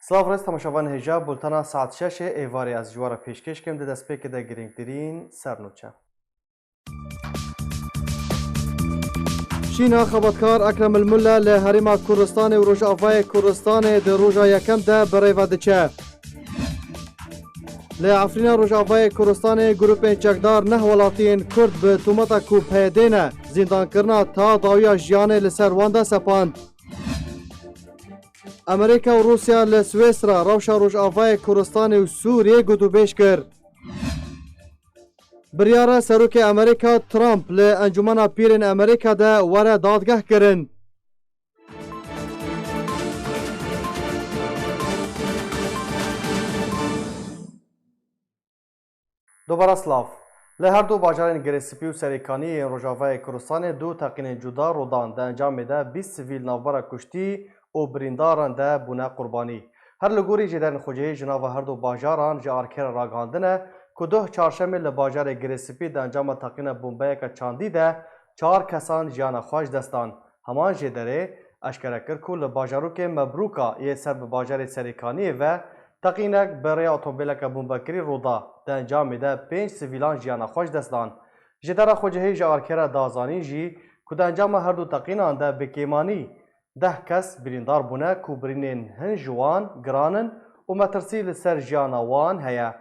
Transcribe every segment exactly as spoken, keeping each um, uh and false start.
Silav rêz temaşevan hêja, bultena saet şeşê êvarê ez ji we re pêşkêş kim, di destpêkê de girîngtirîn sernûçe. Şîna xebatkar Ekrem El Mulla li Herêma Kurdistanê û Rojavayê Kurdistanê di roja yekem de bi rê ve diçe. Li Efrîna Rojavayê Kurdistanê grûpên çekdar neh welatiyên Kurd bi tûmeta ku P Y D ne, zîndankirina ta dawiya jiyanê li ser wan de sepand. Amerîka û Rûsya li Swêsra rewşa Rojavayê Kurdistanê û Sûriyê gotûbêj kir. Biryar e Serokê Amerîka Trump li Encûmena Pîrên Amerîka de were dadgehkirin. Dubara silav. Li her du bajarên Girê Spî û Serêkanî yên Rojavayê Kurdistanê du teqînên cuda rû dan. Di encamê de bîst sivîl navbera kuştî û birîndaran de bûne qurbanî. Her li gorî jêderên xwecihî ji nava her du bajaran ji arkê re ragihandine ku doh çarşemê li bajarê Girê Spî di encama teqîna bombeyeke çandî de çar kesan jiyana xwe ji dest dan. Heman jêderê eşkere kir ku li bajarokê Mebrûka yê ser bi bajarê Serêkaniyê ve teqînek bi rêya otomobîleke bombekirî rû da. Di encamê de pênc sivîlan jiyana xwe ji dest dan. Jêdera xwecihî ji arkê re da zanîn jî ku di encama her du teqînan de bi kêmanî deh kes birîndar bûne ku birînên hin ji wan giran in û metirsî li ser jiyana wan heye.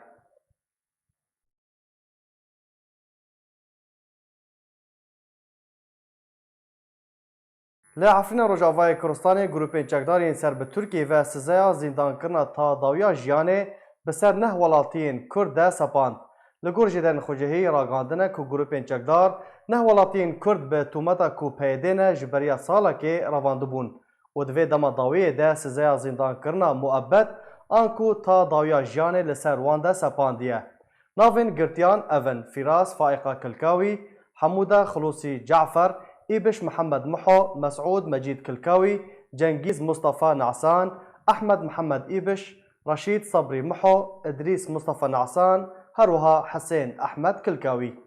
Li Efrîna Rojavayê Kurdistanê grûpên çekdar yên ser bi Tirkiyê ve sizeya zîndankirina ta dawiya jiyanê bi ser neh welatiyên Kurd de sepand. Li gor jêderên xwecihî ragihandine ku grûpên çekdar neh welatiyên Kurd bi tûmeta ku P Y D ne ji beriya salekê revandibûn û di vê dema dawiyê de sizeya zîndankirina muebet anku ta dawiya jiyanê li ser wan de sepandiye. Navên girtiyan ev in: Fîraz Faîqa Kilkawî, Hemûda Xilûsî Cafer, Îbiş Mihemed Miho, Mesûd Mecîd Kilkawî, Cengîz Mustafa Nesan, Ehmed Mihemed Îbiş, Reşîd Sebrî Miho, Idrîs Mustafa Nesan, her wiha Hisên Ehmed Kilkawî.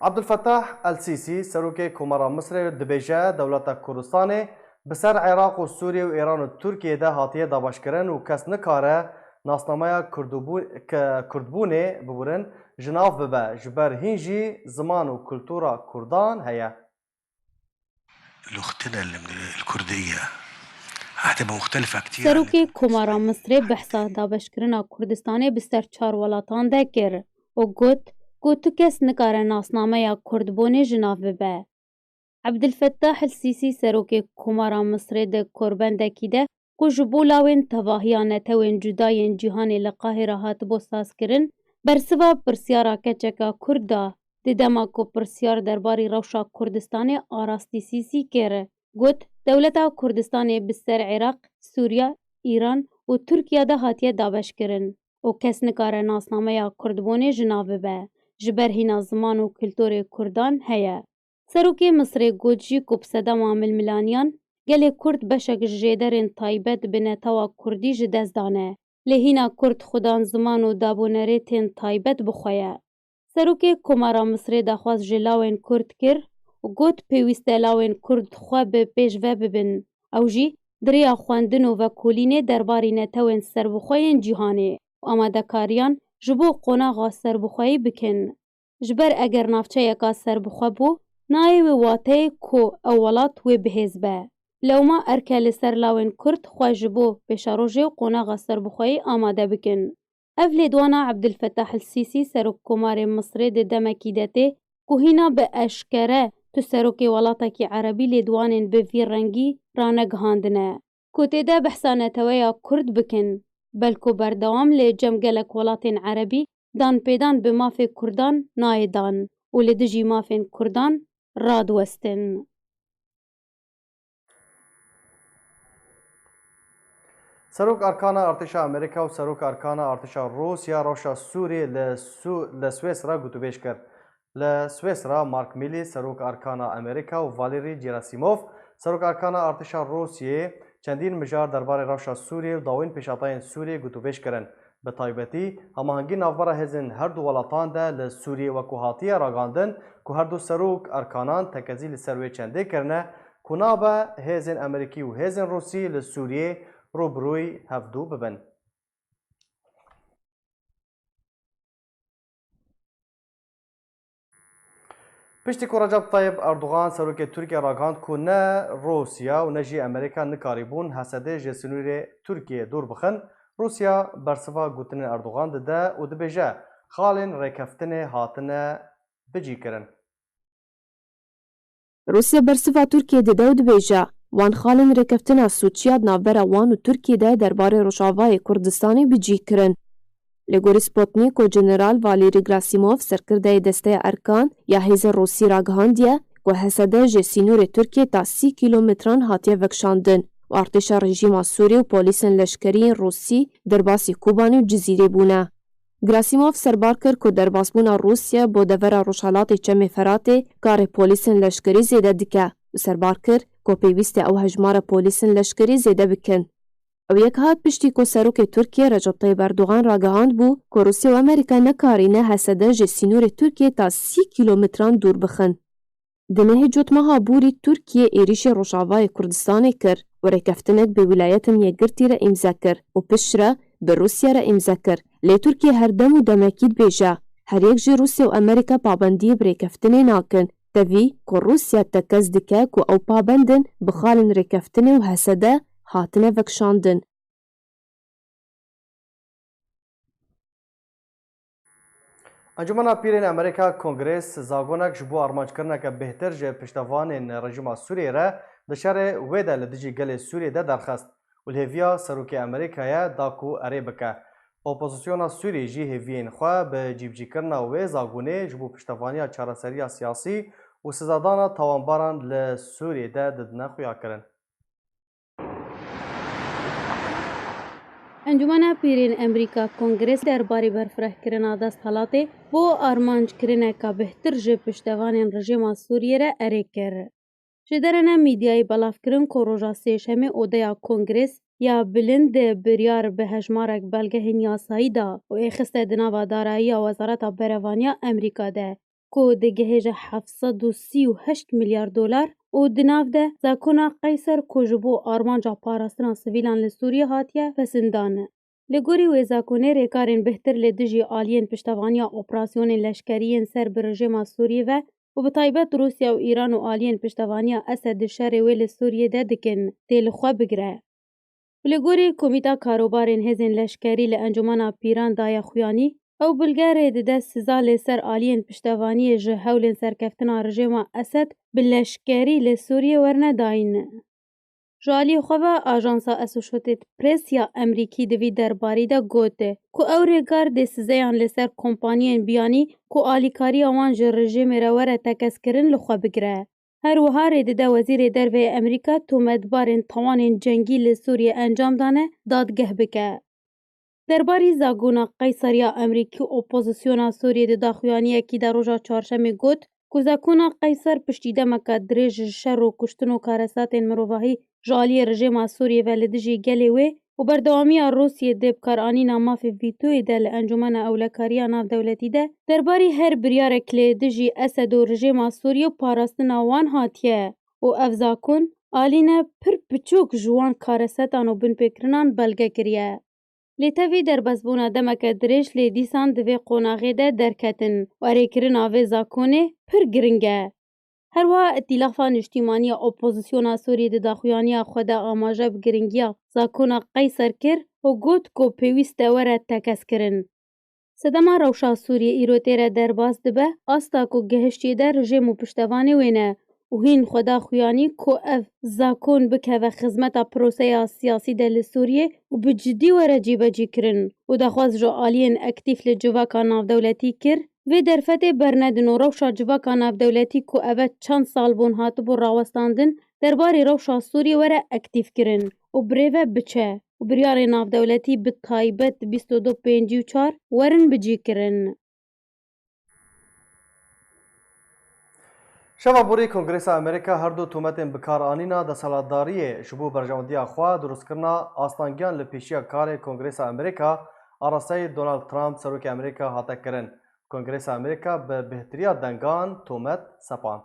Abdulfetah El Sîsî, serokê Komara Misrê dibêje, dewleta Kurdistanê bi ser Iraq û Sûriye û Îran û Tirkiye de hatiye dabeşkirin û kes nikare nasnameya Kurdbû-, ke-, Kurdbûnê, bibirin, ji nav bibe, ji ber hîn jî ziman û kultura Kurdan heye. لغتنا ال-، الكردية حتبقى مختلفة كتير عن Serokê Komara Misrê behsa dabeşkirina Kurdistanê bi ser çar welatan de kir û got ku tu kes nikare nasnameya Kurdbûnê ji nav bibe. Ebdilfettah El Sîsî, serokê Komara Misrê di korbendekî de ku ji bo lawên tevahiya netewên cuda yên cîhanê li Qahira hatibû sazkirin, bersiva pirsyara keçeka Kurd da, di dema ku pirsyar derbarî rewşa Kurdistanê a rastî Sîsî kir, got, dewleta Kurdistanê bi ser Iraq, Sûriya, Îran û Tirkiya de hatiye dabeşkirin û kes nikare nasnameya Kurdbûnê ji nav bibe, ji ber hîna ziman û kulturê Kurdan heye. Serokê Misrê got jî ku bi sedema milmilaniyan gelê Kurd beşek ji jêderên taybet bi netewa Kurdî ji dest dane. Lê hîna Kurd xudan ziman û dabûnerêtên taybet bi xwe ye. Serokê Komara Misrê daxwaz ji lawên Kurd kir û got pêwîst e lawên Kurd xwe bi pêş ve bibin. Ew jî di rêya xwendin û vekolînê derbarî netewên serbixwe yên cîhanê û amadekariyan ji bo qonaxa serbixweyî bikin. Ji ber eger navçeyeka serbixwe bû, nayê wê wateyê ku ew welat wê bihêz be. Lewma erk e li ser lawên Kurd xwe ji bo pêşerojê û qonaxa serbixweyî amade bikin. Ev lêdwana Ebdilfetah El Sîsî, serokkomarê Misrê, di demekî de tê ku hîna bi eşkere tu serokê welatekî erebî lêdwanên bi vî rengî ranegihandine. Ku tê de behsa neteweya Kurd bikin, belku berdewam li cem gelek welatên erebî danpêdan bi mafê Kurdan nayê dan û li dijî mafên Kurdan radiwestin. Serok Arkana Artêşa Amerîka û Serok Arkana Artêşa Rûsya rewşa Sûriyê li Su-, li Swêsra gotûbêj kir. Li Swêsra Mark Milley, Serok Arkana Amerîka û Valery Gerasimov, Serok Arkana Artêşa Rûsiyê, çendîn mijar derbarê rewşa Sûriyê û dawên pêşhatayên Sûriyê gotûbêj kirin. Bi taybetî, hemahengî navbera hêzên her du welatan de li Sûriyê wekû hatiye ragihandin ku her du serok erkanan tekezî li ser wê çendê kirine ku nabe hêzên Amerîkî û hêzên Rûsî li Sûriyê rûbirûyî hevdû bibin. Piştî ku Recep Tayyip Erdogan, serokê Tirkiye, ragihand ku ne Rûsya û ne jî Amerîka nikarîbûn H S D ji sînorê Tirkiyê dûr bixin, Rûsya bersiva gotinên Erdogan dide û dibêje, xalên rêkeftinê hatine bicîkirin. Rûsya bersiva Tirkiyê dide û dibêje, wan xalên rêkeftina sûçiya di navbera wan û Tirkiyê de derbarê Rojavayê Kurdistanê bicî kirin. Li gorî Sputnik, ku General Valeri Grasimov, serkirdeyê Desteya Erkan ya hêzên Rûsî ragihandiye, ku H S D ji sînorê Tirkiyê ta sî kîlometran hatiye vekişandin û artêşa rejîma Sûrî û polîsên leşkerî yên Rûsî derbasî Kobanê û Cizîrê bûne. Grasimov serbar kir ku derbasbûna Rûsya bo devera rojhelatê Çemê Feratê karê polîsên leşkerî zêde dike û serbar kir ku pêwîst e ew hejmara polîsên leşkerî zêde bikin. Ew yek hat piştî ku serokê Tirkiyê Recep Tayyip Erdogan ragihand bû ku Rûsya û Amerîka nekarîne H S D ji sînorê Tirkiyê ta sî kîlometran dûr bixin. Di nehê Cotmeha Borî Tirkiye êrîşê Rojavayê Kurdistanê kir û rêkeftinek bi Wîlayetên Yekgirtî re îmze kir û piştre bi Rûsya re îmze kir. Lê Tirkiye her dem û demekî dibêje, her yek ji Rûsya û Amerîka pabendiyê bi rêkeftinê nakin. Tevî ku Rûsya tekez dike ku ew pabend in bi xalên rêkeftinê û H S D hatine vekişandin. Encûmena Pîrên Amerîka Kongres zagonek ji bo armanckirineke bêhtir ji piştevanên rejîma Sûriyê re di şerê wê de li dijî gelê Sûriyê de derxist û li hêviya Serokê Amerîkayê da ku erê bike. Opozisyona Sûriyê jî hêviyên xwe bi cîbicîkirina wê zagonê ji bo piştevaniya çareseriya siyasî û sizadana tawanbaran li Sûriyê de didine xuyakirin. Encûmena Pîrên Amerîka Kongres derbarê berfirehkirina desthilatê bo armanckirineka bêhtir ji piştevanên rejîma Sûriyê re erê kir. Ji derene mîdyayê belavkirin ku roja Sêşemê odeya Kongres ya Bilind biryar bi hejmarek belgehên yasayî da û êxiste di nava darayiya Wezareta Berevaniya Amerîka de, ku digihêje heft sed û sî û heşt milyar dolar û di nav de zakona Qeyser ku ji bo armanca parastina sivîlan li Sûriyê hatiye pesindan. Li gorî wê zakonê rêkarên bêhtir li dijî aliyên piştevaniya operasyonên leşkerî yên ser bi rejîma Sûriyê ve û bi taybet Rûsya û Îran û aliyên piştevaniya Esed di şerê wê li Sûriyê de dikin, tê li xwe bigire. Li gorî Komîta Karobarên Hêzên Leşkerî li Encûmena Pîran daye xuyanî, ew bilge rê dide siza li ser aliyên piştevaniyê ji hewlên serkeftina rejêma Esed bi leşkerî li Sûriyê werne dayîn. Ji aliyê xwe ve Ajansa Associated Press ya Emerîkî di vî derbarî de got ku ew rêkar dê sizeyan li ser kompaniyên biyanî ku alîkariya wan ji rejêmê re were tekezkirin li xwe bigire. Her wiha rê dide Wezîrê Derve yê Emerîka tometbarên tawanên cengî li Sûriyê encam dane dadgeh bike. Derbarî zagona Qeyser ya Emerîkî, opozisyona Sûriyê di daxuyaniyekî de roja Çarşemê got ku zakona Qeyser piştî demeke dirêj ji şer û kuştin û karesatên mirovahî ji aliyê rejêma Sûriyê ve li dijî gelê wê û berdewamiya Rûsiyê dê bikaranîna mafê vîtoyê de li Encûmena Ewlekariya Navdewletî de derbarî her biryarek li dijî Esed û rejêma Sûriyê û parastina wan hatiye û ev zakon alîne pir piçûk ji wan karesetan û binpêkirinan belge kiriye. Lê tevî derbasbûna demeke dirêj lê dîsan di vê qonaxê de derketin û erêkirina vê zakonê pir giring e. Her wiha Îtîlafa Niştîmanî ya Opozisyona Sûriyê di daxuyaniya xwe de amaje bi giringiya zakona Qeyser kir û got ku pêwîst e were tekezkirin. Sedema rewşa Sûriyê îro tê re derbas dibe, asta ku gihiştiyê de rejîm û piştevanê wê ne û hîn xwe da xuyanî ku ev zakon bikeve xizmeta proseya siyasî de li Sûriyê û bi cidî were cîbecîkirin û daxwaz ji aliyên aktîf li civaka navdewletî kir, vê derfetê bernedin û rewşa civaka navdewletî ku eve çend sal bûn hatibû rawestandin, derbarê rewşa Sûriyê were aktîfkirin û bi rê ve biçe û biryarên navdewletî bi taybet bîst û du pêncî û çar werin bicîkirin. Şeva borî Kongresa Amerîka her du tometên bikaranîna desthilatdariyê ji bo berjewendiya xwe, dirustkirina astangiyan li pêşiya karê Kongresa Amerîka Arasteyî Donald Trump serokê Amerîka hate kirin. Kongresa Amerîka bi bêhtiriya dengan tomet sepand.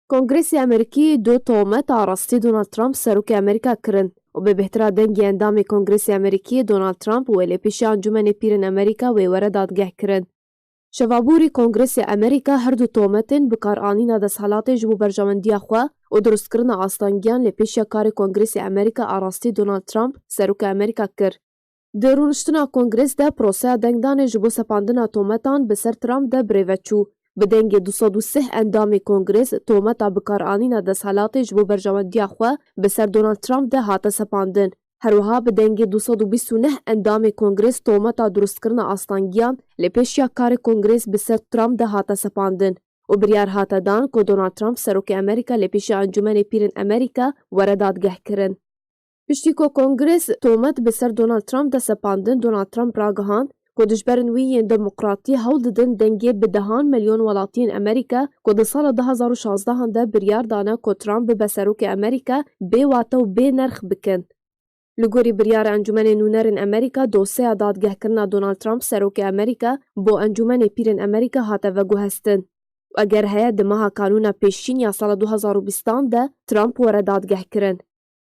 Kongresa Amerîkî du tomet arastî Donald Trump serokê Amerîka kirin û bi bêhtira dengê endamê Kongresa Amerîkî Donald Trump wê lê pêşiya Encûmenê Pîrên Amerîka wê were dadgehkirin. Şeva borî Kongresa Amerîka her du tometên bikaranîna desthilatê ji bo berjewendiya xwe û durustkirina astangiyan lê pêşiya karê Kongresa Amerîka arastî Donald Trump serokê Amerîka kir. Di rûniştina Kongres de proseya dengdanê ji bo sepandina tometan bi ser Trump de birêve çû. Bi dengê du sed û sih endamê Kongres tometa bikaranîna desthilatê ji bo berjewendiya xwe bi ser Donald Trump de hate sepandin. Her wiha bi dengê du sed û bîst û neh endamê Kongres tometa durustkirina astangiyan lê pêşiya karê Kongres bi ser Trump de hate sepandin û biryar hate dan ku Donald Trump serokê Amerîka lê pêşiya Encûmenê Pîrên Amerîka were dadgehkirin. Piştî ku Kongres tomet bi ser Donald Trump de sepandin, Donald Trump ragihand ku dijberên wî yên demokratî hewl didin dengê bi dehan milyon welatiyên Amerîka ku di sala du hazar û şazdehan de biryar dane ku Trump bibe serokê Amerîka bê wate û bê nerx bikin. Li gorî biryara Encûmenê Nûnerên Amerîka, dosyeya dadgehkirina Donald Trump serokê Amerîka bo Encûmenê Pîrên Amerîka hate veguhestin û eger heye di meha Kanûna pêşîn ya sala du hazar û bîstan de Trump were dadgehkirin.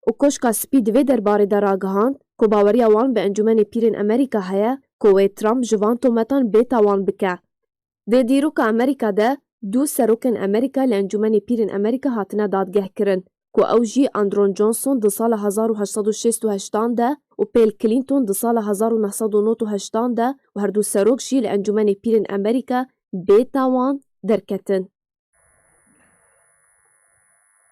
û Koşka Spî di vê derbarê de ragihand ku baweriya wan bi Encûmenê Pîrên Amerîka heye ku wê Trump ji van tometan bê tawan bike. Di dîroka Amerîka de du serokên Amerîka li Encûmenê Pîrên Amerîka hatine dadgehkirin, ku ew jî Andron Johnson di sala hezar û heşt sed û şêst û heştan de û Pêl Clinton di sala hezar û neh sed û nod û heştan de û her du serok jî li Encûmenê Pîrên Amerîka bê tawan derketin.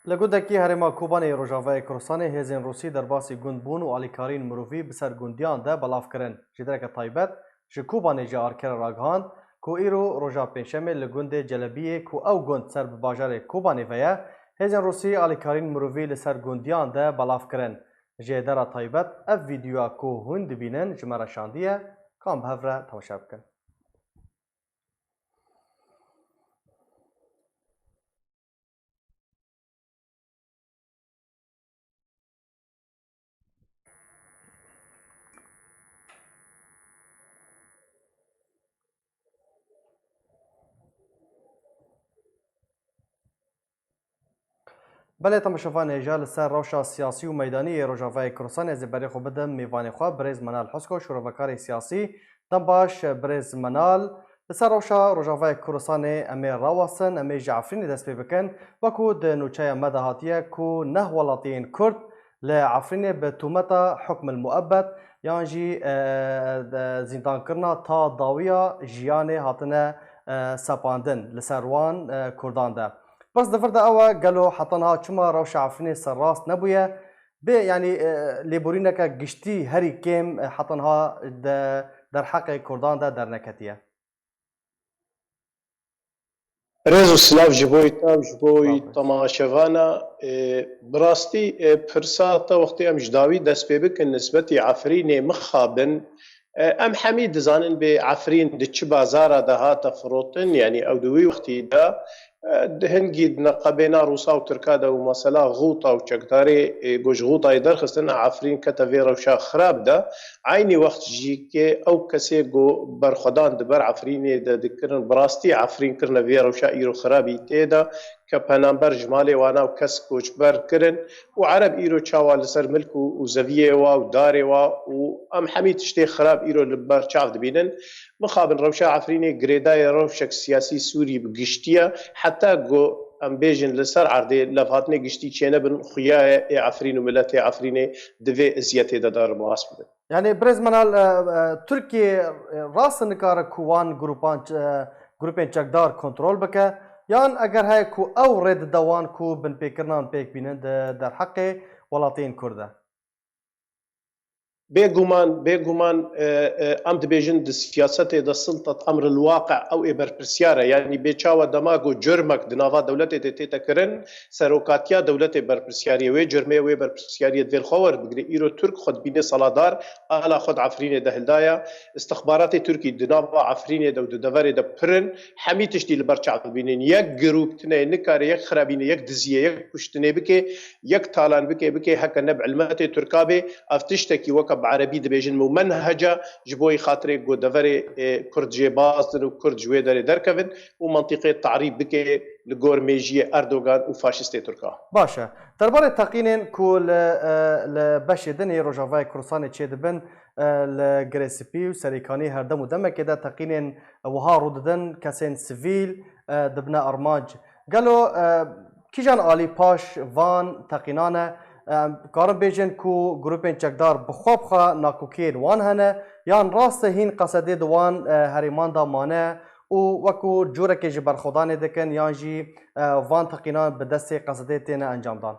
Li gundekî herêma Kobanê Rojavayê Kurdistanê hêzên Rûsî derbasî gund bûn û alîkariyên mirovî bi ser gundiyan de belav kirin. Ji dereke taybet ji Kobanê jî arkere ragihand ku îro roja Pêncşemê li gundê Celebiyê ku ew gund ser bi bajarê Kobanê ve ye, hêzên Rûsî alîkariyên mirovî li ser gundiyan de belav kirin. Ji êdera taybet ev vîdeoya ku hûn dibînin ji me re şandiye, kan bi hev re temaşe bikin. Belê, temaşevan hêja li ser rewşa siyasî û meydanî yê Rojavayê Kurdistanê ez ê berê xwe bidim mêvanê xwe, birêz Menal Husko, şorevekarê siyasî. Dem baş, birêz Menal. Li ser rewşa Rojavayê Kurdistanê em ê rawestin, em ê ji Efrînê dest pê bikin. Wekû di nûçeya me de hatiye ku neh welatiyên Kurd li Efrînê bi tometa hukmil muebbet yan jî, e, de zîndankirina ta dawiya jiyanê hatine, e, sepandin li ser wan, e, Kurdan de. Pirs di vir de ew e, gelo heta niha çima rewşa Efrînê serrast nebûye? Bê, yanî, e, lêborîneke giştî herî kêm, e, heta niha de derheqê Kurdan de derneketiye. Rêz û silav ji bo te û ji bo temaşevana. E, bi rastî, e, pirsa te wextê em ji dawî dest pê bikin nisbetî Efrînê mixabin, e, em hemî dizanin bê Efrîn di çi bazara de hate firotin, yanî ew di wî wextî de, e, di hingî di neqebêna Rûsa û Tirka de û mesela Xûta û çekdarê, e, ku ji Xûtayê derxistin, Efrîn kete vê rewşa xirab de. Eynî wext jî ke ew kesê ku berxwedan di ber Efrînê de dikirin, bi rastî Efrîn kirine vê rewşa îro xirabî tê de, ke penamber ji malê wana û kes koçber kirin û Ereb îro çawa li ser milk û, û zeviyê wa û darê wa û em hemî tiştê xirab îro li ber çav dibînin. Mixabin rewşa Efrînê girêdayê rewşek siyasî Sûrî bi giştî ye. Heta ku em bêjin li ser erdê levhatinê giştî çênebin, xuya ye ê Efrîn û miletê Efrînê di vê eziyetê de derbas bibin. Yanî birêz Menal, e, e, Tirkiye, e, rast e nikare ku wan grupan ç-, e, grûpên çekdar kontrol bike, yan eger heye ku ew rê dide wan ku binpêkirinan pêk bînin di derheqê welatiyên Kurd de? Bêguman, bêguman, e, e, em dibêjin di siyasetê de siltet emr il waqi ew ê berpirsiyar e. Yanî bê çawa dema ku curmek di nava dewletê de tête kirin, serokatiya dewletê berpirsiyariyê wê curmê, wê berpirsiyariyê divê li xwe werbigire. Îro Tirk xwe dibîne saladar, ala xwe di Efrînê de hildaye. Îstixbaratê Tirkî di nava Efrînê de û di deverê de pir in. Hemî tiştî li ber çav dibînin. Yek grûp tune nikare yek xirabînê, yek diziyê, yek kuştinê bike, yek talan bike, bike heke ne bi ilmetê Tirka bê. Ev tiştekî wek bi erebî dibêjin mumenheca, ji bo xatirê ku deverê, e, Kurd jê baz din û Kurd ji wê derê derkevin û mentiqê tarîb bike li gor mêjiyê Erdogan û faşistê Tirka. Baş e. Derbarê teqînên ku li, e, li beşê din ê Rojavayê Kurdistanê çêdibin, e, li Girê Spî û Serêkanî her dem û demekê de teqînên wiha rû didin, kesên sivîl, e, dibine armanc. Gelo, e, kîjan alî paş van teqînan e? Em karin bêjin ku grûpên çekdar bi xwe bi xwe nakokiyên wan hene, yan rast e hîn Qesedê di wan, e, herêman de mane û wekû corekê ji berxwedanê dikin, yan jî, e, van teqînan bi destê Qesedê têne encamdan?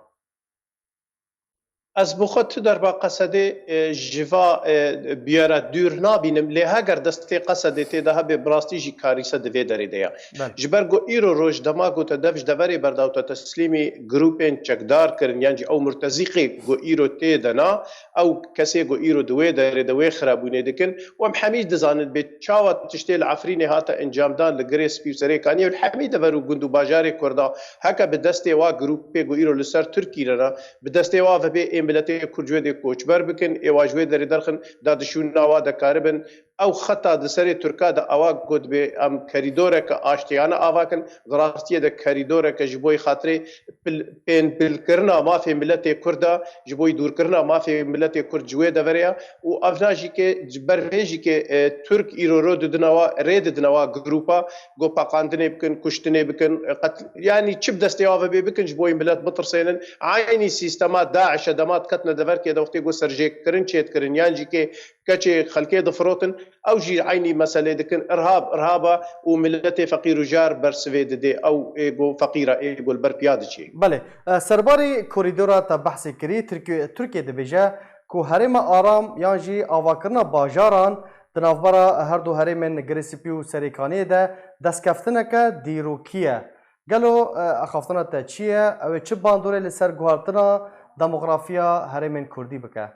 Ez bi xwe tu derba Qesedê, e, ji va, e, biyara dûr nabînim, lê heger destê Qesedê tê de hebe, bi rastî jî karîse di vê derê de ye. Belê. Ji ber ku îro roj dema ku te dev ji deverê berda û te teslîmî grûpên çekdar kirin, yan jî ew murtezîqê ku îro tê de na, ew kesê ku îro di wê derê de wê xirabûnê dikin, û em hemî dizanin bê çawa tiştê li Efrînê hate encamdan li Girê Spî û Serêkaniyê û li hemî dever û gund û bajarê Kurda, heke bi destê wa grûpê ku îro li ser Tirkî re ne, bi destê wa ve bê ê miletê Kurd ji wê dê koçber bikin, ê wa ji wê derê derxin, dadişûna wa de karibin. Ew xeta di serê Tirka de ewa got bê em kerîdoreke aştiyane ava kin, di rastiyê de kerîdoreke ji bo xatirê pil-, pênpilkirina mafê miletê Kurd e, ji bo dûrkirina mafê miletê Kurd ji wê deverê ye û ev na jî ke ji ber vê jî ke, e, Tirk îro ro didine wa, rê didine wa grûpa, got paqandinê bikin, kuştinê bikin, e, qet-, yanî çi bi destê wa ve bê bikin, ji bo milet bitirsênin. Eynî sîstema DAIŞ e, dema diketine deverkê de wextê got serjêkirin çêdikirin, yan jî ke keçê xelkê difirotin, ew jî eynî meselê dikin, irhab, irhab e û miletê feqîr û jar bersivê didê, ew ê ku feqîr e, ê ku li ber piya diçê. Belê, e, serbarî korîdora te behsê kirî, Tirkiye, Tirkiye dibêje ku herêma aram yan jî avakirina bajaran di navbera her du herêmên Girê Spî û Serêkaniyê de destkeftineke dîrokî ye. Gelo, e, axaftina te çi ye? Ew ê çi bandorê li ser guhertina demografiya herêmên Kurdî bike?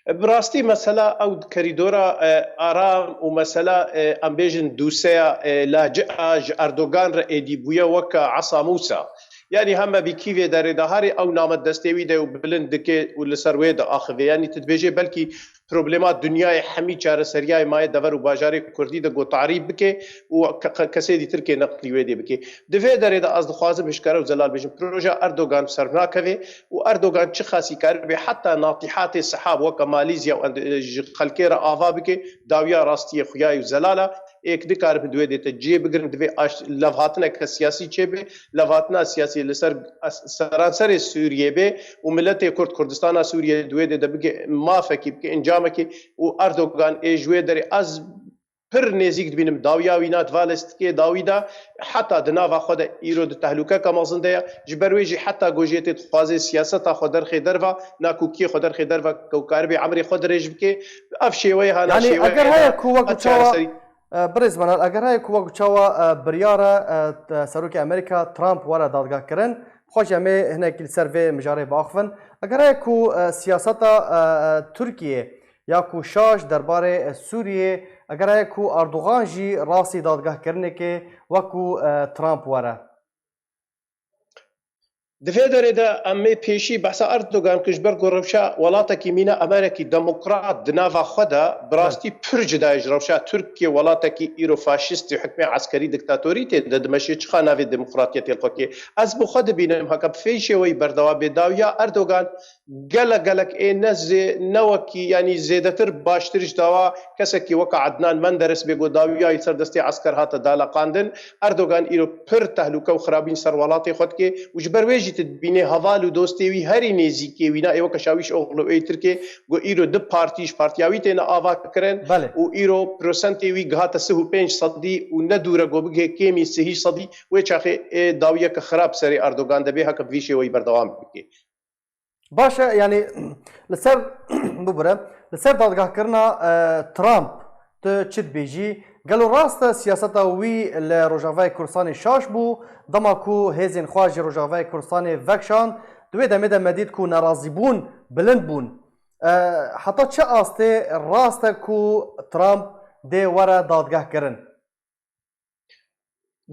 Bi rastî mesela ew kerîdora, e, aram û mesela, e, em bêjin dûseya, e, lacîa ji Erdogan re êdî bûye weke esa Mûsa. Yanî heme bi kîvê derê de herê ew name destê wî de û bilind dike û li ser wê diaxive. Yanî tu dibêjê belkî problema dinyayê hemî çareseriyayê maye dever û bajarê Kurdî de ku tarîb bike û ke-, ke-, kesê dî Tirkê neqlî wê dê bike. Di vê derê de ez dixwazim hişkare û zelal bêjim, proja Erdogan bi ser nakeve û Erdogan çi xasî karibe heta natîhatê sehab weke Malîzya û ende-, ji xelkê re ava bike, dawiya rastiyê xuya û zelal e. Êk dikaribin di wê dê te cê bigirin, divê aş-, levhatineke siyasî çêbe, levhatina siyasî li ser es-, seranserê Sûriyê be û miletê Kurd Kurdistana Sûriyê di wê dê de bike mafekî, bike encamekî û Erdogan ê ji wê derê ez pir nêzîk dibînim dawiya wî na di va lîstikê dawî de heta di nava xwe de îro di tehlûkeke mezin de ye. Ji ber wê jî heta ku jê tê dixwaze siyaseta xwe derxê derva, nakokiyê xwe derxê derva ku karibê emrê xwe dirêj bike. Ev şêweyê hana Yanî şêweyê eger heye ku wek qet çawa çareserî. E, birêz Meral, eger heye ku wek çawa, e, biryar e, e, t-, Serokê Amerîka Trump were dadgehkirin, xwe jî em ê hinekî li ser vê mijarê biaxivin. Eger heye ku, e, siyaseta, e, e, Tirkiyê ya ku şaş derbarê, e, Sûriyê, eger heye ku Erdogan jî rastî dadgehkirinekê wek ku, e, Trump were? Di vê derê de em ê pêşî behsa Erdogan kir, ji ber ku rewşa welatekî mîna Amerekî demokrat di nava xwe de bi Belê. rastî pir cuda ye ji rewşa Tirkiye, welatekî îro faşîstî, hukmê eskerî, diktatorî tê de dimeşê, çiqa navê demokratiyetê li xwe kê. Ez bi xwe dibînim heke bi fê şêweyî berdewam bê dawiya Erdogan gelek gelek ê ne zê-, ne wekî, yanî zêdetir baştir ji dawa kesekî weke Adnan Menderes bê ku dawiya li ser destê esker hate daleqandin. Erdogan îro pir tehlûke û xirabîn ser welatê xwe dike û ji ber wê jî tu dibînê heval û dostê wî herî nêzîkê wî na ê weke Şawîş Oxlu ê Tirkê ku îro du partî ji partiya wî têne ava kirin Belê. û îro prosentê wî gihate sih û pênc sedî û ne dûre ku bigihê kêmî sihî sedî, wê çaxê ê dawiyeke xirab serê Erdogan de bê heke bi vî şêweyî berdewam bike. Baş e, yanî li ser, bibire, li ser dadgehkirina, e, Trump, tu çi dibêjî? Gelo rast e siyaseta wî li Rojavayê Kurdistanê şaş bû, dema ku hêzên xwe ji Rojavayê Kurdistanê vekişand, di wê demê de me dît ku nerazîbûn bilind bûn. E, heta çi astê rast e ku Trump dê were dadgehkirin?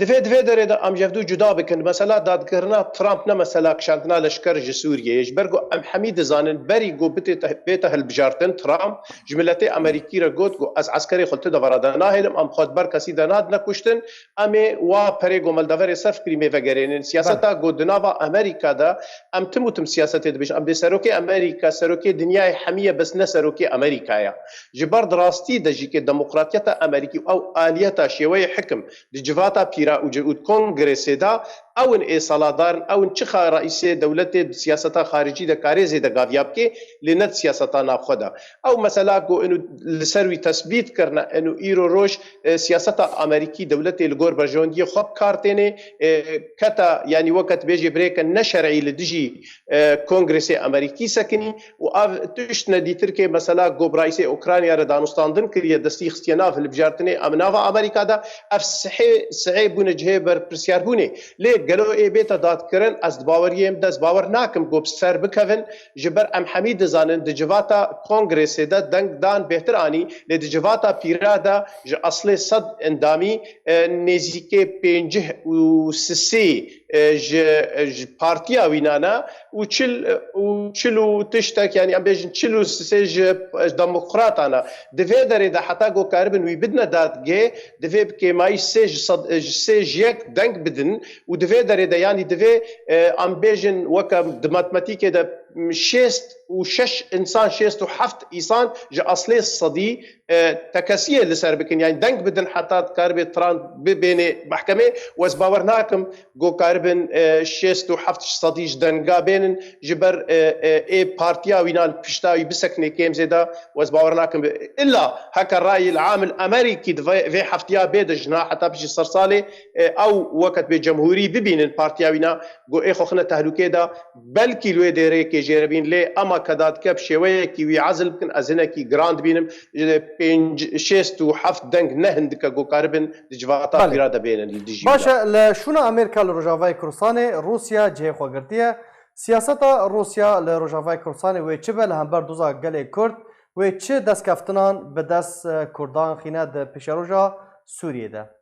Divê, divê derê de em ji hevdû cuda bikin. Mesela dadkirina Trump ne mesela kişandina leşker ji Sûriyeyê. Ji ber ku em hemî dizanin berî ku bitê te-, bête hilbijartin Trump ji miletê Amerîkî re got ku ez eskerê xwe li tu devera de nahêlim, em xwe di ber kesî de nadine kuştin, em ê wa perê ku me li deverê serf kirî mê vegerênin. Siyaseta ku di nava Amerîka de em tim û tim siyasetê dibêjin. Em dê serokê Amerîka, serokê dinyayê hemî ye, bes ne serokê Amerîka ye. Ji ber di rastî de jî kê demokratiyeta Amerîkî û ew aliyeta şêweyê hikim di civata pîra û ci-, û di kongresê de ew in ê seladar in, ew in çixa reîsê dewletê di siyaseta xaricî de karê zêde gaviya bikê, lê ne di siyaseta navxwe de. Ew mesela ku inu li ser wî tesbît kirine, inu îro roj, e, siyaseta Amerîkî dewletê li gor berjewendiyê xwe bi kar tênê, e, keta, yanî weke tu bêjê birêke ne şerî li dijî, e, Kongresê Amerîkî sekinî û ev tişt nedîtir ke mesela ku bi reîsê Ukrayna re danûstandin kiriye, destî xistiye nav hilbijartinê em nava Amerîka de, ev sihê, sihê bûne cihê berpirsyarbûnê. Lê gelo ê bête dadkirin, ez di baweriyê min de ez bawer nakim ku bi ser bikevin, ji ber em hemî dizanin di civata Kongresê de deng dan bêhtir anî, lê di civata pîra de ji eslê sed endamî, e, nêzîkê pêncî û sisê, e, ji, ji partiya wî nane û çil, û çil û tiştek, yanî em bêjin çil û sisê ji, ji demokratana. Di vê derê de heta ku karibin wî bidine dadgê, divê bi kêmayî sê ji sed, ji sê ji yek deng bidin û di vê derê de, yanî divê, e, em bêjin weke di matematîkê de, m, şêst û şeş însan, şêst û heft însan ji eslê sedî, e, tekesiyê li ser bikin. Yanî deng bidin heta dikaribê Trump bibênê mehkemê. Û ez bawer nakim ku karibin, e, şêst û heft sedî ji denga bênin. Ji ber, e, e, ê partiya wî nan pişta wî biseknê kêm zêde, û ez bawer nakim bi-, illa heke rayî li amil Amerîkî di vê, vê heftiya bê de ji niha heta piştî sersalê, e, ew weke dibê cemhûrî bibînin partiya wî na, ku ê xwe xine tehlûkê de, belkî li wê dêrê kê jê re bîn, lê ema ke dadike bi şêweyekî wî ezil bikin, ez hinekî giran dibînim. Ji pênc, şêst û heft deng ne hindike ku karibin di civata Belê. pîra de bênin li dijî Baş wî de. e, li şûna Amerîka li Rojavayê Kurdistanê Rûsya cihê xwe girtiye. Siyaseta Rûsya li Rojavayê Kurdistanê wê çi be li hember doza gelê Kurd, wê çi destkeftinan bi dest, e, Kurdan xîne di pêşeroja Sûriyê de?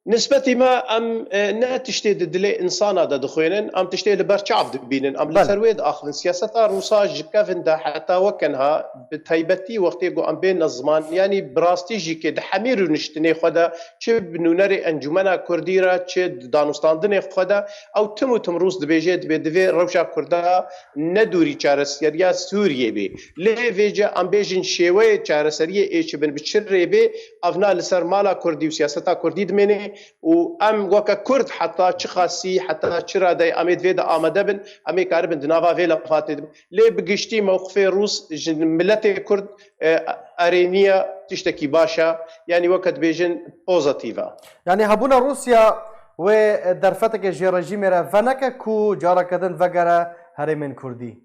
Nisbetî me em, e, ne tiştê di dilê insana de dixwênin, em tiştê li ber çav dibînin, em li Belê. ser wê diaxivin. Siyaseta Rûsa ji kevin de heta weke niha, bi taybetî wextê ku em bêne ziman, yanî bi rastî jî kê di hemî rûniştinê xwe de, çi bi nûnerê Encûmena Kurdî re, çi di danûstandinê xwe de, ew tim û tim Rûs dibêje, dibê divê rewşa Kurda ne dûrî çareseriya Sûriyê bê. Lê vêce em bêjin şêweyê çareseriyê ê çi bin, bi çi rê bê, ev na li ser mala Kurdî û siyaseta Kurdî dimêne û em weke Kurd heta çi xasî, heta çi radeyê em ê di vê de amade bin, em ê karibin di nava vê lefatê de bin. Lê bi giştî mewqifê Rûs ji miletê Kurd, e, erêniya tiştekî baş e, yanî weke dibêjin pozitîf e. Yanî hebûna Rûsya wê derfeteke ji rejîmê re veneke ku careke din vegere herêmên Kurdî?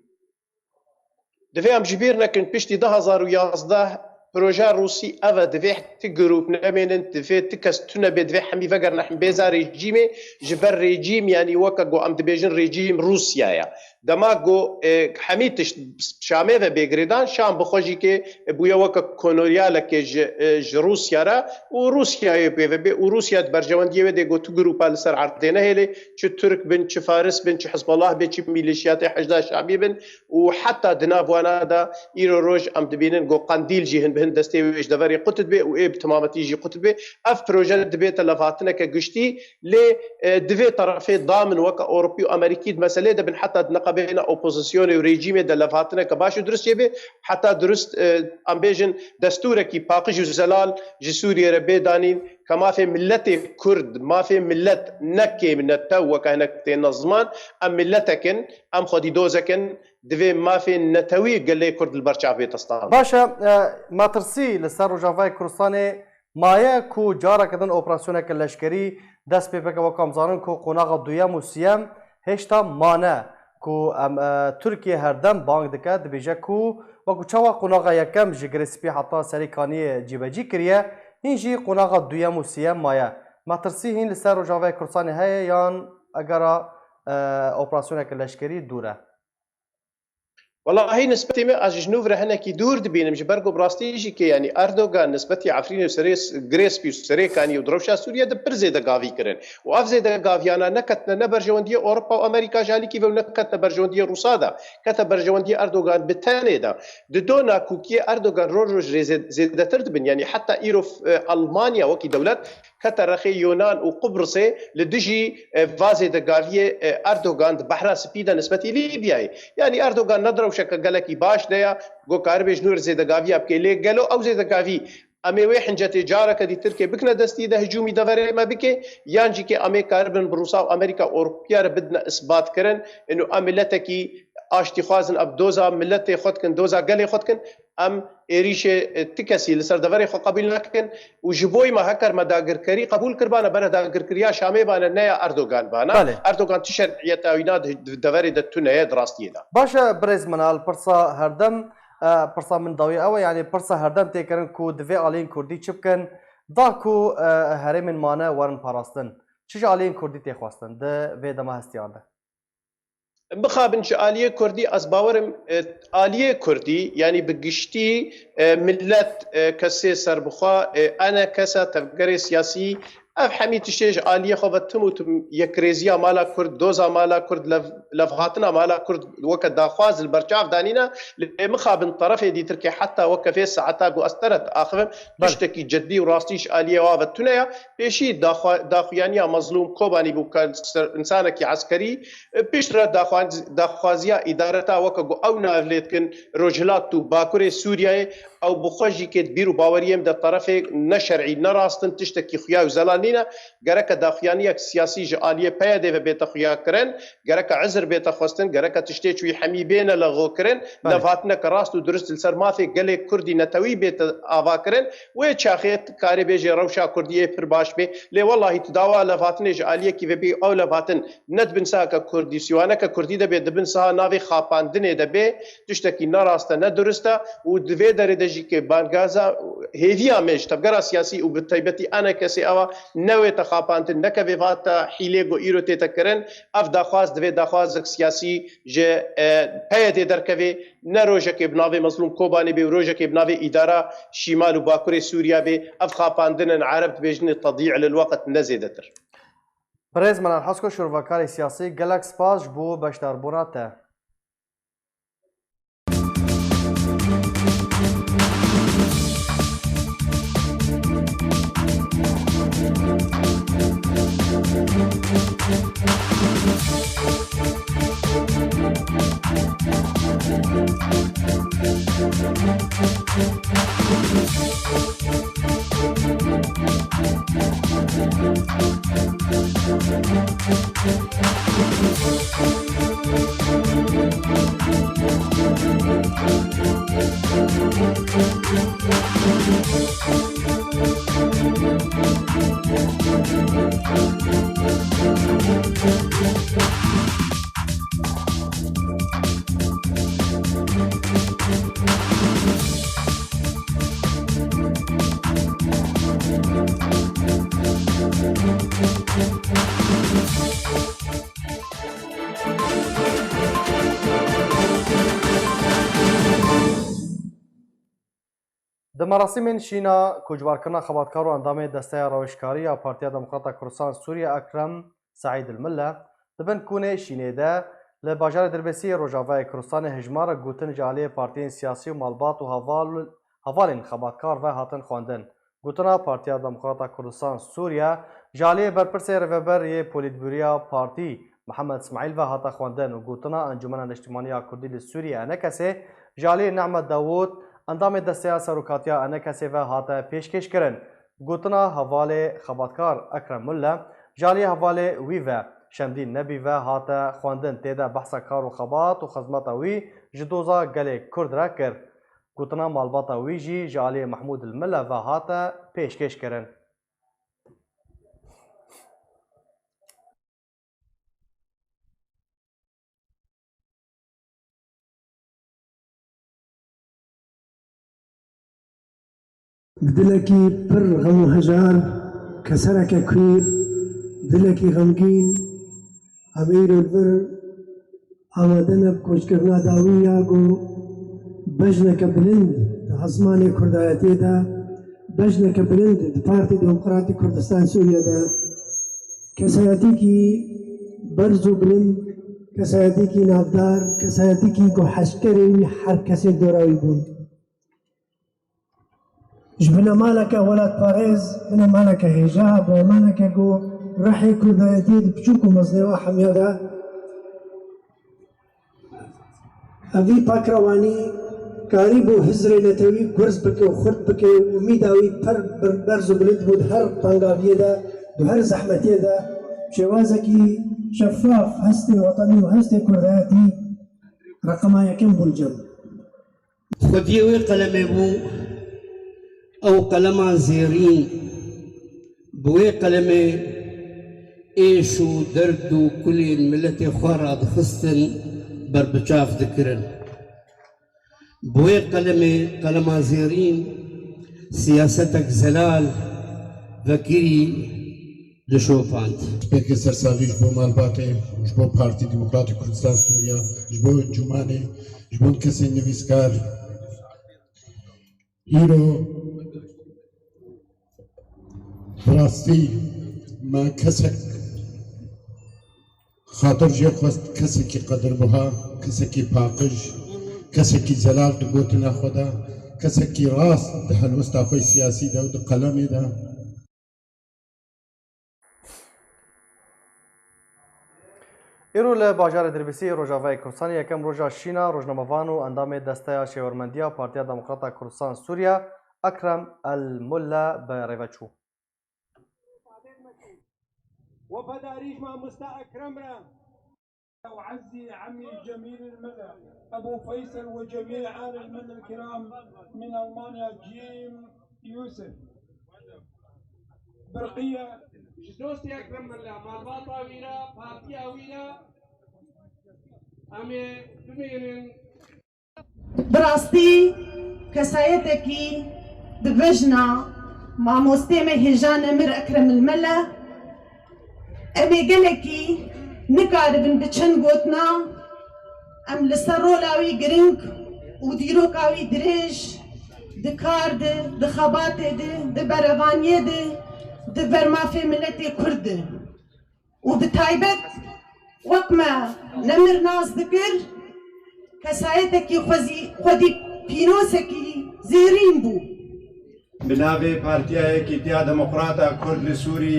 Divê em ji bîr nekin, piştî du hazar û yazdeh projeya Rûsî ev e, divê ti grûp nemênin, divê ti kes tune bê, divê hemî vegerine himbêza rejîmê, ji ber rejîm, yanî weke ku em dibêjin rejîm Rûsya ye. Dema ku, e, hemî tişt Şamê ve bê girêdan, Şam bi xwe jî kê bûye weke kolonyalekê ji, e, ji Rûsya re û Rûsyayê pê ve bê û Rûsya di berjewendiyê wê dê ku tu grûpa li ser erdê nehêlê, çi Tirk bin, çi Faris bin, çi Hizbullah bê, çi mîlîşiyatê Heşda Şabî bin û heta di nav wana de îro roj em dibînin ku Qendîl jî hin bi hin destê wê ji deverê qut dibe û ê bi timametî jî qut dibe. Ev proje dibête levhatineke giştî, lê, e, di vê terefê da min weke Ewropî û Amerîkî di meselê de bin, heta di neqebêna opozisyonê û rejîmê de levhatineke baş û dirust çêbe, heta dirust, e, em bêjin destûrekî paqij û zelal ji Sûriyê re bê danîn, ke mafê miletê Kurd, mafê milet ne kêm, ne tew, weke hinek têne ziman, em miletek in, em xwedî dozek in, divê mafê netewî gelê Kurd li ber çav bête standin. Baş e, e, metirsî li ser Rojavayê Kurdistanê maye ku careke din operasyoneke leşkerî dest pê bike. Wek em zanin ku qonaxa duyem û siyem hêşta mane ku em, e, Tirkiye herdem bang dike, dibêje ku wek ku çawa qonaxa yekem ji Girê Spî heta Serê Kaniyê cîbecî kiriye, hîn jî qonaxa duyem û siyem maye. Metirsî hîn li ser Rojavayê Kurdistanê heye yan egera, e, operasyoneke leşkerî dûr e? Welahî nisbetê me, ez ji nû re hinekî dûr dibînim, ji ber ku bi rastî jî ke, yanî Erdogan nisbetî Efrînê û serê s-, Girê Spî û Serê Kanî û di rewşa Sûriye de pir zêdegavî kirin. Û ev zêdegaviyana neketine ne berjewendiyê Ewropa û Amerîka ji alîkî ve û neketine berjewendiyê Rûsa de, kete berjewendiyê Erdogan bi tenê de. Di do nakokiyê Erdogan roj roj rê zê-, zêdetir dibin. Yanî heta îro, e, Almanya wekî dewlet kete rexê Yunan û Qubrisê li dijî, e, va zêdegaviyê, e, Erdogan di Behra Spî de nisbetî Lîbyayê. Yanî Erdogan ne di rewşeke gelekî baş de ya, ku karibê ji nû re zêdegaviya bike. Lê gelo ew zêdegavî em ê wê hincetê careke dîtir kê bikine destî de hicûmî deverê me bike, yan jî kê em ê karibin bi Rûsa û Amerîka Ewropiya re bidine isbatkirin, ino em miletekî aştîxwaz in, em doza miletê xwe dikin, doza gelê xwe dikin, em êrîşê, e, ti kesî li ser deverê xwe qebûl nakin û ji bo me heker me dagirkerî qebûl kiribane, bere dagirkeriya Şamê bane, ne ya Erdogan bane. Belê. Erdogan ti şer'iyeta wîna di, di deverê de tune ye di rastiyê de. Baş e, birêz Minal, pirsa herdem, e, pirsa min dawî ew e, yanî pirsa herdem tê kirin ku divê aliyên Kurdî çi bikin, da ku, e, herêmên mane werin parastin. Çi ji aliyên Kurdî tê xwestin di vê dema hestiyan de? Bixabin ji aliyê Kurdî, ez bawerim, e, aliyê Kurdî, yanî bi giştî, e, milet, e, kesê serbixwe, e, enekesa tevgerê siyasî, ev hemî tiştê ji aliyê xwe ve tim û tim yekrêziya mala Kurd, doza mala Kurd, lev-, levhatina mala Kurd weke daxwaz li berçav danîne, lê mixabin terefê dîtir ke heta weke vê saeta ku ez te re diaxivim, Belê. tiştekî cidî û rastî ji aliyê wa ve tune ya. Pêşî daxwa-, daxuyaniya Mezlûm Kobanî bû ke ser-, însanekî eskerî, piştre daxwa-, daxwaziya îdareta weke ku ew nav lê dikin Rojhilat û Bakurê Sûriyeyê, ew bi xwe jî kê di bîr û baweriyê min de terefê ne şer'î, ne rast in, tiştekî xuya û zelal nîne. Gereke daxuyaniyek siyasî ji aliyê P Y D'ê ve bête xuya kirin, gereke izir bête xwestin, gereke tiştê çûyî hemî bêne lexo kirin, Belê. levhatineke rast û durist li ser mafê gelê Kurdî netewî bête ava kirin. Wê çaxê tu karê bêjê rewşa Kurdî yê pir baş bê, lê welahî tu dawa levhatinê ji aliyekî vebî, ew levhatin ne di bin saheke Kurdî, sîwaneke Kurdî de bê, di bin saha navê xapandinê de bê, tiştekî ne rast e, ne durist e û di vê derê de jî ke bangaza hêviya me ji tevgera siyasî û bi taybetî enekesê ew e, ne wê te xapandin, neke vê vata hîlê ku îro tête kirin, ev daxwaz divê daxwazek siyasî ji, e, P Y D'ê derkevê, ne rojekê bi navê Mezlûm Kobanê bê û rojekê bi navê îdara Şîmal û Bakurê Sûriya bê, ev xapandin in, Ereb dibêjin tedî lil weqt, ne zêdetir. Birêz Minal Hesko, şîrovekarê siyasî, gelek spas ji bo beşdarbûna te. Di merasîmên şîna koçberkirina xebatkar û endamê Desteya Rawêjkarî ya Partiya Demokrata Kurdistan Sûriye Ekrem Seîd El Mille, di bin kûnê şînê de li bajarê Dirbêsî yê Rojavayê Kurdistanê hejmarek gotin ji aliyê partiyên siyasî û malbat û heval, hevalên xebatkar ve hatin xwendin. Gotina Partiya Demokrata Kurdistan Sûriye ji aliyê berpirsê rêveber yê Polîtbûroya Partî Mihemed Smaîl ve hate xwendin û gotina Encûmena Niştimanî ya Kurdî li Sûriye, ENKSê, ji aliyê Nehmet Dawûd, endamê Desteya Serokatiya ENKSê ve hate pêşkêşkirin. Gotina hevalê xebatkar Ekrem Mille ji aliyê hevalê wî ve Şemdîn Nebî ve hate xwendin. Tê de behsa kar û xebat û xizmeta wî ji doza gelê Kurd re kir. Gotina malbata wî jî ji aliyê Mehmûd El Mille ve hate pêşkêşkirin. Bi dilekî pir xemûhejar, kesereke kwîr, dilekî xemgîn, em îro li vir amade ne bi koçkirina dawî ya ku bejneke bilind di hezmanê Kurdayetiyê de, bejneke bilind di Partî Demokratî Kurdistan Sûriye de kesayetîkî berz û bilind, kesayetîkî navdar, kesayetîkî ku hezkerê wî her kesê dora wî bûn. Ji binemaleke welatparêz, binemaleke hêja, binemaleke ku rihê Kurdayetiyê di piçûk û mezinê wa hemiya de, evî pakrewanî karîbû hizrê netewî gurz bike û xurt bike û umîda wî per bir-, berz û bilind bû di her bangaviyê de, di her zehmetiyê de, şêwazekî şeffaf hestê wetenî û hestê Kurdayetî reqema yekem bûn cem. Xwediyê wê qelemê bû, ew qelema zêrîn, bi wê qelemê êş û derd û kulên miletê xwe radixistin, berbiçav dikirin. Bi wê qelemê, qelema zêrîn, siyasetek zelal vekirî dişopand. Pêkê sersaxî ji bo malbatê, ji bo Partî Demokratîk Kurdistan Sûriya, ji bo encûmanê, ji bo kesên nivîskar. Îro bi rastî me kesek xatir jê xwest, kesekî qedirbuha, kesekî paqij, kesekî zelal di gotina xwe de, kesekî rast di helwesta xwe siyasî de û di qelemê de. Îro li bajarê Dirbîsî, Rojavayê Kurdistanê, yekem roja şîna rojnamevan û endamê Desteya Şêwermendiya Partiya Demokrata Kurdistan Sûriye, Ekrem El Mulla, bi rêve çû. وفداريش ماموستا أكرم را. وعزي عمي جميل الملا، أبو فيصل وجميع آل الملا الكرام من ألمانيا، جيم يوسف. برقية. Ji dostê Ekrem Mela, malbata wî re, partiya wî re, em ê bimînin. Bi rastî kesayetekî bi bejna mamostê me hêja nemir Ekrem el Mela, em ê gelekî nikaribin bi çend gotina em li ser rola wî giring û dîroka wî dirêj di kar de, di xebatê de, di berevaniyê de, di ber mafê miletê Kurd de. û bi taybet wek me nemir nas dikir, kesayetekî xwezî-, xwedî pînosekî zêrîn bû. Bi navê Partiya Yekîtiya Demokrata Kurd li Sûrî,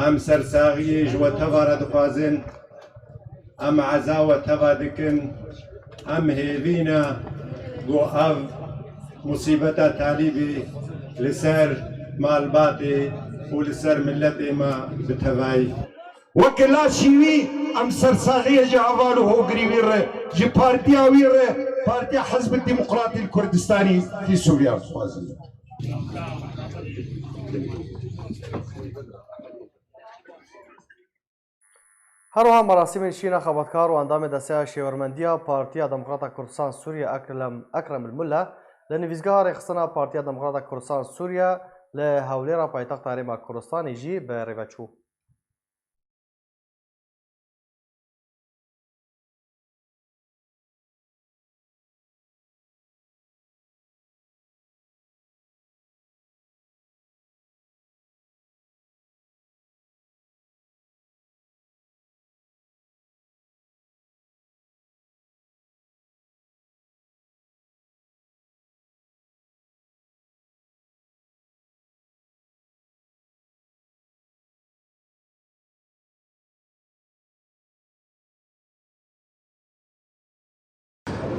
em sersaxiyê ji we teva re dixwazin. Em eza we teva dikin, em hêvî ne ku ev musîbeta talîbî li ser malbatê û li ser miletê me bi tevayî. Weke laşî wî em sersaxiyê ji heval û hogirî wî re, ji partiya wî re, Partiya Hizb Demokratî li Kurdistanî tî Sûriya dixwazin. Her wiha merasîmên şîna xebatkar û endamê Desteya Şêwermendiya Partiya Demokrata Kurdistan Sûriye Ekrem, Ekrem El Mulla li nivîzgeha rêxistina Partiya Demokrata Kurdistan Sûriye li Hewlêra paytexta Herêma Kurdistanê jî bi rêve çû.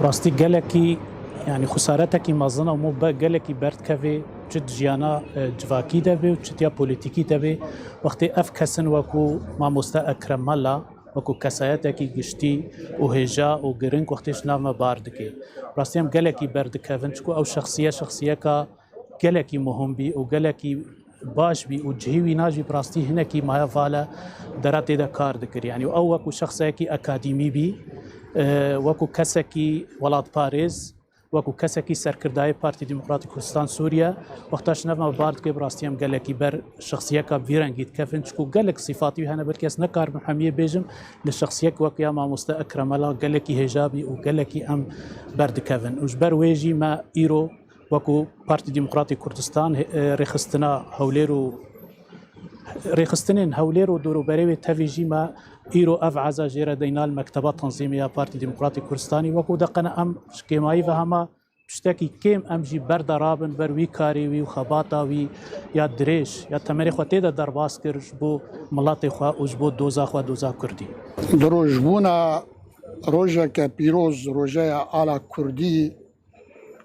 Rastî gelekî, yanî xesaretekî mezin e û me be gelekî berdikeve, çi di jiyana, e, civakî de be û çi tiya polîtîkî de be. Wextê ev kesin wekû mamoste Ekrem Mela, wekû kesayetekî giştî û hêja û giring wextê ji nav me bar dike. Rastî em gelekî berdikevin, çiku ew şexsiye, şexsiyeka gelekî muhim bî û gelekî baş bî û cihê wîna jî bi rastî hinekî maye vale dera tê de kar dikir. Yanî ew wekû şexseyekî akadîmî bî, e, wekû kesekî welatparêz, Wekû kesekî serkirdayê Partî Demokratîk Kurdistan Sûriye, wexta ji nav me bar dike, bi rastî em gelekî ber şexsiyeka bi vî rengî dikevin, çiku gelek sîfatî wî hene, belkî ez nekaribim hemiyê bêjim, li şexsiyek wek ya mamoste Ekrem Ela gelekî hêja bî û gelekî em berdikevin. Û ji ber wê jî me îro wekû Partî Demokratîk Kurdistan, e, rêxistina Hewlêr û rêxistinên Hewlêr û dorûberê wê tevî jî me îro ev eza jê re deyna li mekteba tanzîmê ya Partî Demokratîk Kurdistanî. Wekû deqene em ji kêmayî ve hema tiştekî kêm em jî berde rabin ber wî karê wî û xebata wî ya dirêj, ya temerê xwe tê de derbas kir ji bo miletê xwe û ji bo doza xwe, doza Kurdî. Di rojbûna rojeke pîroz, rojeya ala Kurdî,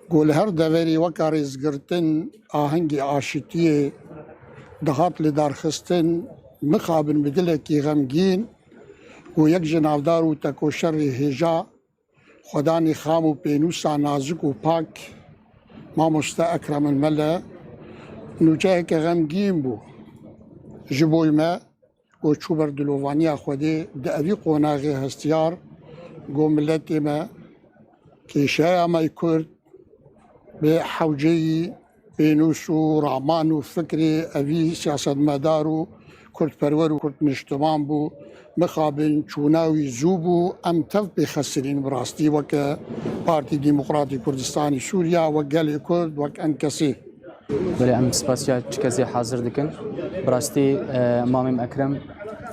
ku li her deverê weka rêzgirtin ahengê aşitiyê dihat lidarxistin, mixabin bi dilekî xemgîn ku yek ji navdar û tekoşerê hêja, xwedanê xam û pênûsa nazik û pak, mamoste Ekrem el Mele, nûçeyeke xemgîn bû ji bo me, ku çû ber dilovaniya Xwedê, di evî qonaxê hestiyar, ku miletê me, kêşeya me yê Kurd, bi hewceyî pênûs û raman û fikrê evî siyasetmedar û kurdperwer û kurdniştiman bû, mixabin çûna wî zû bû, em tev pê xesirîn bi rastî weke Partî Demokratîk Kurdistanî Sûriya, wek gelê Kurd, wek enkesê. Belê, em spasiya çi kesê hazir dikin. Bi rastî, e, Mamêm Ekrem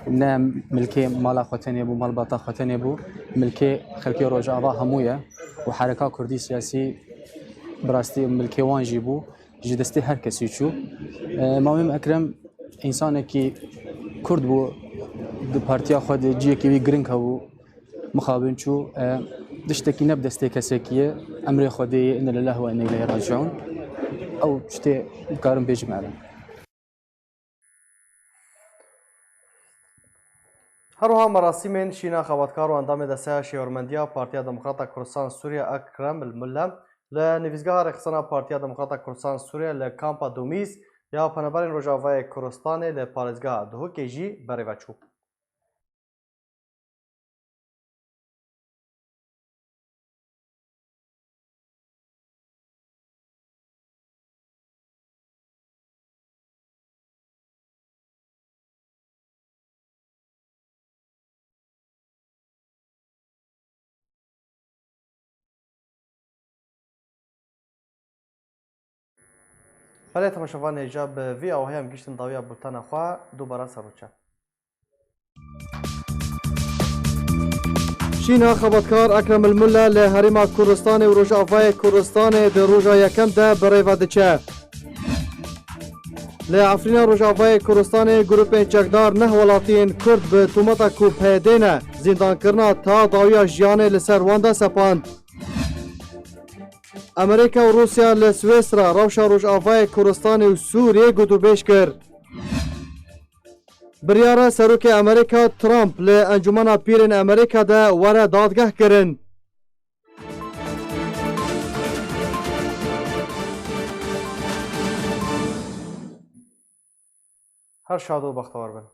ne milkê mala xwe tenê bû, malbata xwe tenê bû, milkê xelkê Rojava hemû ye û hereka kurdî siyasî bi rastî milkê wan jî bû, ji destê her kesî çû. E, Mamêm Ekrem însanekî kurd bû, di partiya xwe de ciyekî wî giring hebû. Mixabin çû, e, tiştekî ne bi destê kesekî ye. Emrê Xwedê ye, inna lillahi ve inna ileyhi raciun. Ew tiştê dikarim bêjim, ere. Her wiha merasîmên şîna xebatkar û endamê Desteya Şêwermendiya Partiya Demokrata Kurdistan Sûriye Ekrem El Mule li nivîzgeha rêxistina Partiya Demokrata Kurdistan Sûriye li Kampa Domîz ya Penaberên Rojavayê Kurdistanê li parêzgeha Duhokê jî berêve çû. Belê temaşevan, hêja bi vî awahî em gihîştin dawiya bultena xwe, dubare ser rûçe. Şîna xebatkar Ekrem El Mule li Herêma Kurdistanê û Rojavayê Kurdistanê di roja yekem de bi rê ve diçe. Li Efrîna Rojavayê Kurdistanê grûpên çekdar neh welatiyên Kurd bi tometa ku P Y D ne, zîndankirina ta dawiya jiyanê li ser wan de sepand. Amerîka û Rûsya li Swêsra rewşa Rojavayê Kurdistanê û Sûriyê gotûbêj kir. Biryar e Serokê Amerîka Trump li Encûmena Pîrên Amerîka de were dadgehkirin. Her şad û bextewar bin.